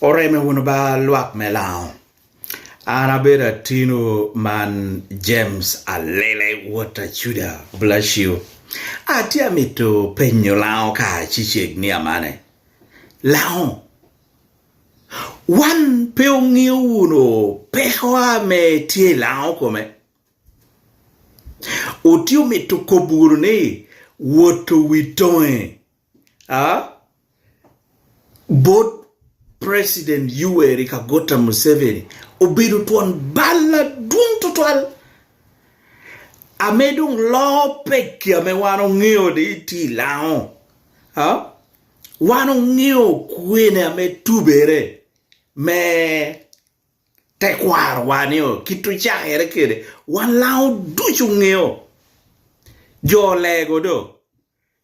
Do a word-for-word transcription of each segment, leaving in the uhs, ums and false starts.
Oreme wunu ba lwak me Laŋo. An abedo atino man James Alele wot a Juda. Bless you. Atye amito penyo Laŋo ka cicek ni amane. Laŋo, wan pe oŋeo wunu peko ame tye i Laŋo kome? Otye omito kobo wunu ni woto wi toŋe, a, bot President Yoweri Kaguta Museveni obedo twon bal adwoŋ tutwal, ame doŋ loo pekki ame wan oŋeo ni tye i Laŋo. A, wan oŋeo kwene ame tubere me tekwarowa ni o, kit ocakere kede. Wan Laŋo ducu ŋeo. Jo olego do.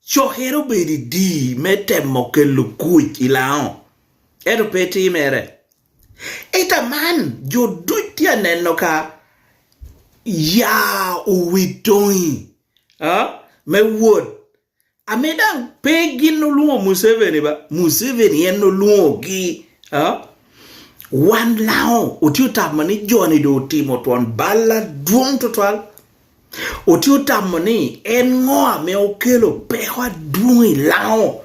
Cokere obedo i dii me temo kelo kuc i Laŋo, ento pe timere. Ento aman, jo duc tye aneno ka ya owi toŋi, a, me wot, ame daŋ pe gin olwoŋo Museveni ba, Museveni en olwoŋogi, a? Wan Laŋo otye otamo ni jo-ni doŋ otimo twon bal adwoŋ tutwal. Otye otamo ni en ŋo ame okelo peko adwoŋ i Laŋo,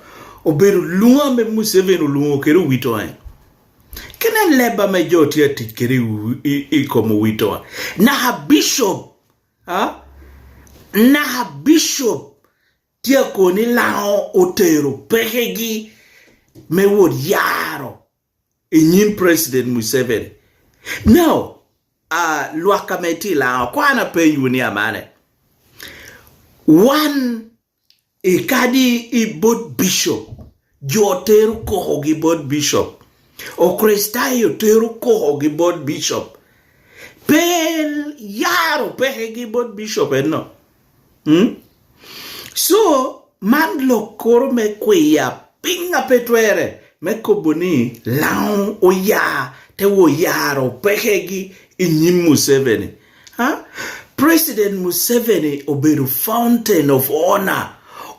obedo lwoŋo ame Museveni olwoŋo kede Owitoŋe. Kene en leb ame jo tye atic kede i, i, i kom Owitoŋe. Naka bicop, a? Naka bicop tye akobo ni Laŋo otero pekegi me wot yaro i nyim President Museveni. Now, a, lwak ame tye i Laŋo, kwan apenyowu ni amane. Wan i kadi i bot bicop, jo tero kokogi bot bicop. Okricitayo tero kokogi bot bicop. Pe yaro pekegi bot bicop enno. Mm? So, man lok koro me kwiya piny a pe twere, me kobo ni Laŋo oya, te oyaro pekegi i nyim Museveni. Ha? President Museveni obedo fountain of honor,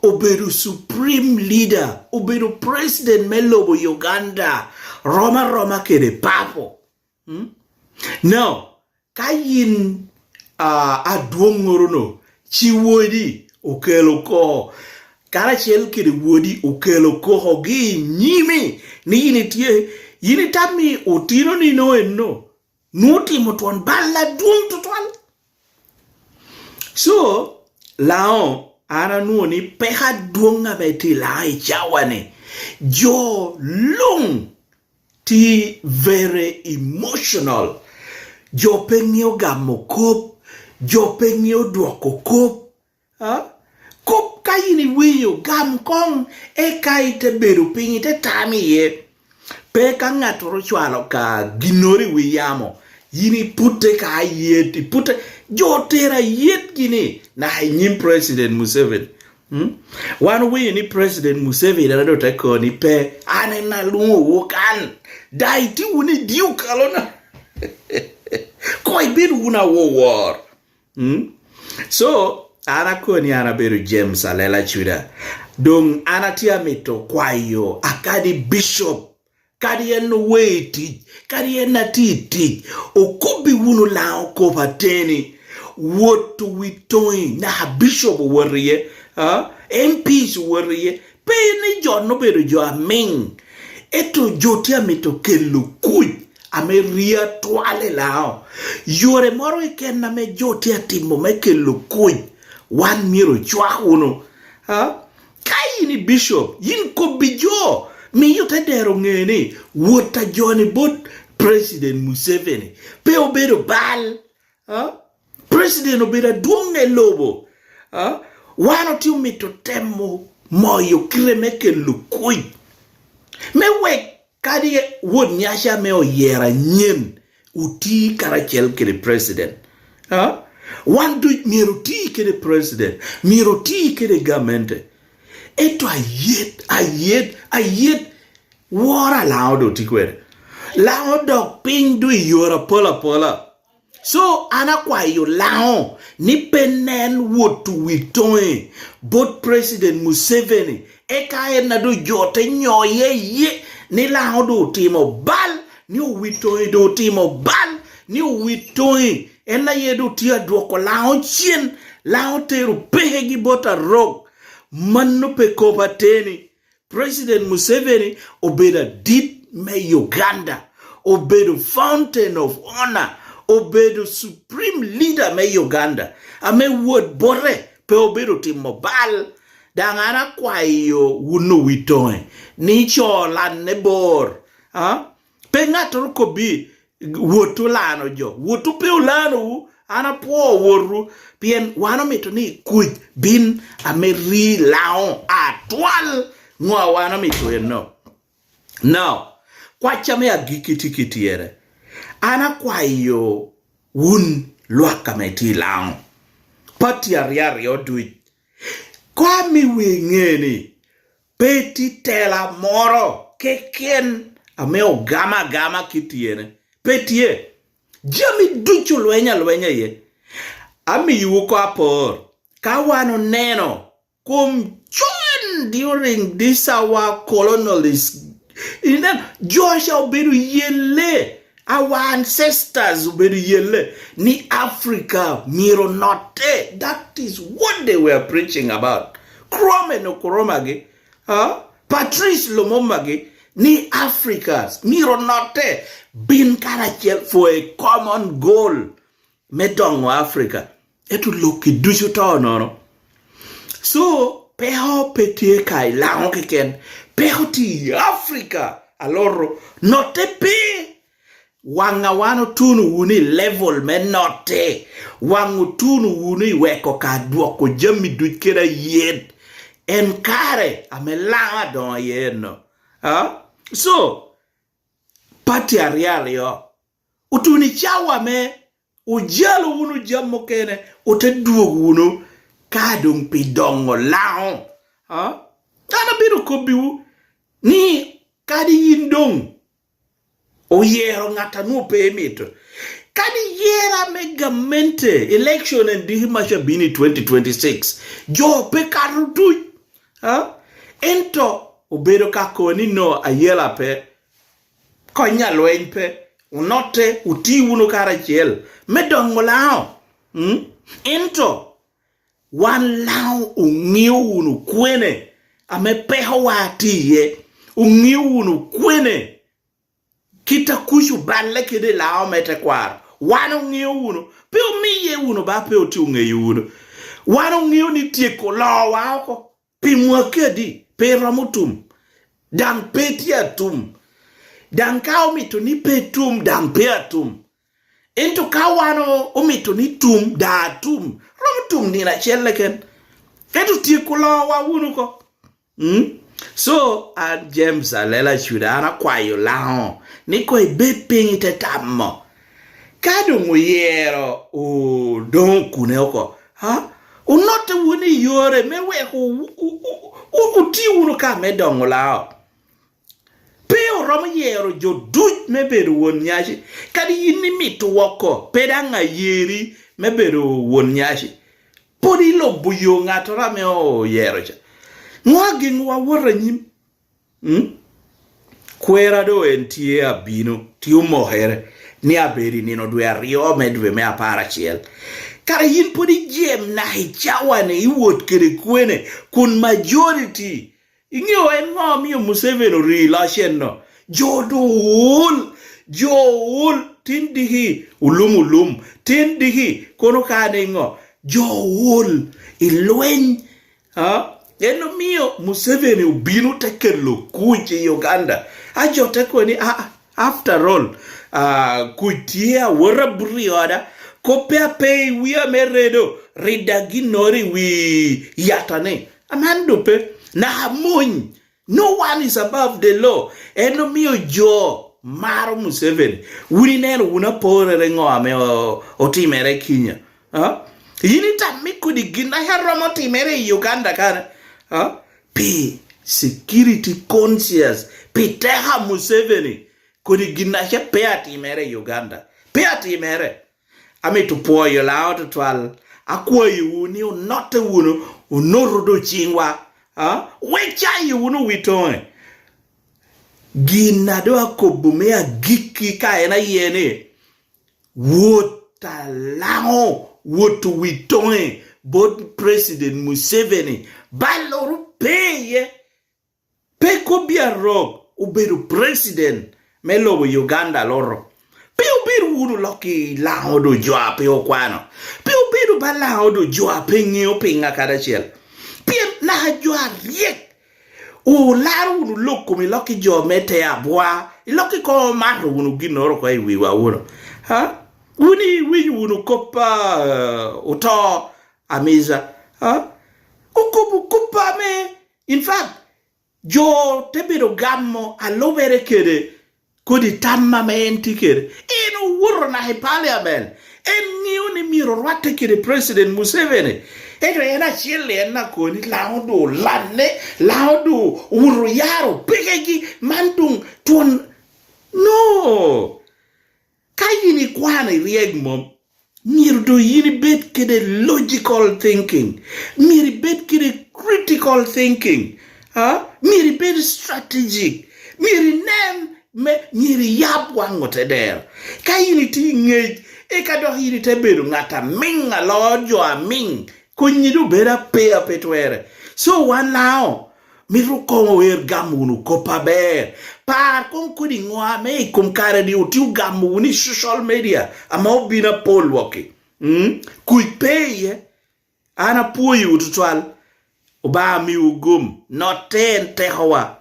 obedo supreme leader, obedo president me lobo Uganda, rom aroma kede papo. Mm? Now, ka yin, a, adwoŋŋoro-nu, ci wodi okelo oko, karacel kede wodi okelo okokogi i nyimi, ni yin itye, yin itamo ni otino nino enno, nwoŋo otimo twon bal adwoŋ tutwal. So, Laŋo, an anwoŋo ni peko adwoŋ ame tye i Laŋo i cawa-ni, jo luŋ tye very emotional. Jo pe ŋeo gamo kop, jo pe ŋeo dwoko kop. A? Kop ka yin iwinyo, gam koŋ, eka ite bedo piny, ite tam iye. Pe ka ŋattoro ocwalo ka ginnoro i wi yamo, yin iputte ka ayet, iputte. Jo otero ayetgi ni, naka i nyim President Museveni. Hmm? Wan owinyo ni President Museveni en doŋ te kobo ni pe, an en alwoŋowu kan. Daŋ itye wunu i dye okalona. Koŋ ibed wunu awowor. Mm? So, an akoni, an abedo James Alela Cuda. Doŋ an atye amito kwayo akadi bicop, kadi en owe i tic, kadi en atye i tic, okobbi wunu Laŋo kop ateni. Wot owi toŋi, naka bicop owot iye, a? M Ps owot iye. Pe ni jo-nu obedo jo amiŋ, ento jo tye amito kelo kuc ame rie atwal i Laŋo. Yore moro keken ame jo tye atimo me kelo kuc, wan myero ocwak wunu. A? Ka yin i bicop, yin kobbi jo, miyo te dero ŋe ni wot a jo-ni bot President Museveni pe obedo bal. A? President obedo adwoŋ i lobo. A? Wan otye omito temo moyo kite me kelo kuc, me wek kadi wot nyaca ame oyero anyen oti karacel kede President. A? Wan duc myero oti kede President, myero oti kede gamente. Ento ayet, ayet, ayet, woro a Laŋo doŋ tye kwede. Laŋo odok piny doŋ i yore apol apola. So, an akwayo Laŋo ni pe nen wot owi toŋe bot President Museveni, eka en a doŋ jo te nyoye iye, ni Laŋo doŋ otimo bal, ni Owitoŋi doŋ otimo bal, ni Owitoŋi en aye doŋ tye adwoko Laŋo cen, Laŋo tero pekegi bot Arok. Mano pe kop ateni. President Museveni obedo adit me Uganda, obedo fountain of honor, obedo supreme leader me Uganda, ame wot bote pe obedo timo bal. Daŋ an akwayo wun Owitoŋi ni co lanne bor, a? Pe ŋattoro kobbi, "Wot olano jo." Wot pe olanowu, an apwoo wotwu, pien wan omito ni kuc bin ame ri Laŋo atwal. Ŋo a wan omito enno? Now, kwacca me agikki tye ki tyere. An akwayo wun lwak ame tye i Laŋo, pati aryo aryo duc, koŋ amiwu iŋe ni pe tye tela moro keken ame ogamo agama ki tyene. Pe tye. Jami ducu lweny alwenya iye. Amiyiwu oko apor. Ka wan oneno kom con during this our colonialist, inen, jo ca obedo yelle, our ancestors obedo yelle ni Africa myero notte. That is what they were preaching about. Kwame Nkrumah gi, a? Patrice Lumumba gi, ni Africa myero notte, bin karacel for a common goal me doŋo Africa. Ento lokki ducu to nono. So, peko pe tye ka i Laŋo keken, peko tye i Africa aloro, notte pe. Waŋ a wan otuno wunu i level me notte, waŋ otuno wunu i weko ka dwoko jami duc kede ayet, en kare ame Laŋo adoŋo iye enno. A? So, pati aryo aryo otuno i cawa me ojalo wunu jami mukene, ote dwogo wunu ka doŋ pi doŋo Laŋo. A? An abino kobbiwu ni kadi yin doŋ oyero ŋat a nwoŋo pe imito, kadi yera me gamente, election en diki maca bino i twenty twenty-six, jo pe kato duc. A? Ento obedo ka koni no ayela pe, kony alweny pe, onotte, oti wunu karacel me doŋo Laŋo. Mm? Ento wan Laŋo oŋeo wunu kwene ame pekowa tye iye, oŋeo wunu kwene kit a kuc oballe kede i Laŋo me tekwaro. Wan oŋeo wunu, pe omiye wunu ba pe otye oŋeyo wunu. Wan oŋeo ni tyeko loowa oko. Pi mwaki adi pe iromo tum, daŋ pe tye atum. Daŋ ka omito ni pe tum, daŋ pe atum. Ento ka wan o-, omito ni tum, daŋ atum, romo tum nino acel keken. Ento tyeko loowa wunu oko. Mm? So, an James Alela Cuda, an akwayo Laŋo ni koŋ ibed piny ite tamo. Ka doŋ oyero Odoŋo Okune oko, ha? Onotte wunu i yore me weko wu-, wu-, wu-, wu-, wuti wunu ka me doŋo Laŋo. Pe oromo yero jo duc me bedo won nyaci. Kadi yin imito woko, pe daŋ ayeri me bedo won nyaci. Pwod ilubo yo ŋattoro ame oyero ca. Ŋo ageŋowa wot anyim? Mm? Kwera doŋ en tye abino, tye omokere, ni abedo i nino dwe aryo me dwe me apar acel. Kara yin pwod ijem naka i cawa-ni, iwot kede kwene, kun majority, iŋeo en ŋo omio Museveni ori i loc enno? Jo doŋ ool, jo ool, tin diki olum olum, tin diki kono ka ni ŋo? Jo ool i lweny. Ha? En omio Museveni obino te kelo kuc i Uganda. A jo te kobo ni, "Ah, ah, after all, ah, kuc tye awot abuto i oda, kop pe ape i wia me redo, rida ginnoro i wi yata-ni." Aman dope, naka mony. No one is above the law. En omio jo maro Museveni. Wun ineno wun aporere ŋo ame o-, otimere kinya? Ha? Yin itamo ni kodi gin aye romo timere i Uganda kane? Ha? Pi security conscious, pi teko a Museveni, kodi gin aye pe atimere i Uganda. Pe atimere. Amito pwoyo Laŋo tutwal. Akwayowu ni onotte wunu, onoto doŋ ciŋwa. Ha? Wek cayo wunu wi toŋe. Gin a doŋ akobo me agikki ka en aye ni, wot a Laŋo, wot wi toŋe bot President Museveni, balloro pe iye. Pe kobbi Arok obedo president me lobo Uganda loro. Pe obed wunu lok i Laŋo do jo a pe okwano. Pe obedo ba Laŋo do jo a pe ŋeo piŋa kadi acel. Pien naka jo aryek olaro wunu lok kom i lok i jo me te abwa, i lok i koŋ omato wunu ginnoro oko i wiwa wunu. Ha? Wun iwinyo wunu kop a, eh, oto Amiza. Ha? Okobo kop ame, in fact, jo te bedo gamo a lubere kede kodi tam ame en tye kede. En owoto naka i parliament. En ŋeo ni myero orwatte kede President Museveni. Ento en acel en akoni Laŋo do olanne, Laŋo do owuto oyaro pekegi, man doŋ twon. No! Ka yin ikwano iryek mom, myero doŋ yin ibed kede logical thinking, myero ibed kede critical thinking, ha? Myero ibed strategic, myero inen me, myero iyab waŋ ote dero. Ka yin itye i ŋec, eka dok yin ite bedo ŋat amiŋ, aloo jo amiŋ, konnyi doŋ bedo ape ape twere. So wan Laŋo, mito koŋ oer gamo wunu kop aber. Par koŋ kodi ŋo ame i kom kare-ni otye ogamo wunu i social media ame obino apol wokki. Mm? Kuc pe iye. An apwoyowu tutwal. Obaŋa miwu gum, notte en tekowa.